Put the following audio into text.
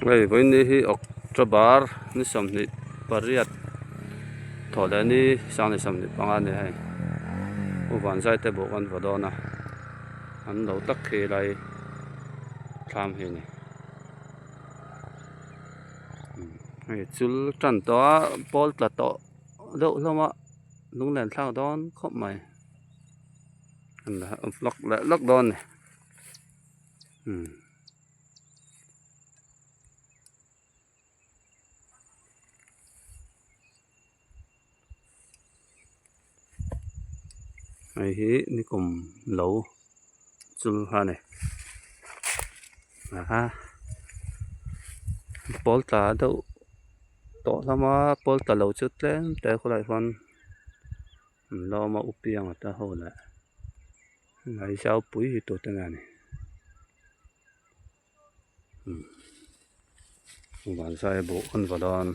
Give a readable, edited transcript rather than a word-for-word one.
Hei vawiin hi October ni 28 thawh leh ni 25 a ni hei u vanzai te bawk an vaw dawn a an lo tak khi lai thlam hi a ni hei chul tan tawh a pawl tla tawh deuh hlawm a lunglen thlak dawn khawp mai an vlog leh lawk dawn a ni umm. Hei hi nikum lo chul kha a ni aha pawl tla deuh tawh hlawm a pawl tla lo chu tlem te khawlai chuan an la awm a u pianga te ho leh ngaihzau pui hi tute nge a ni. Vanzai buh an va dawn.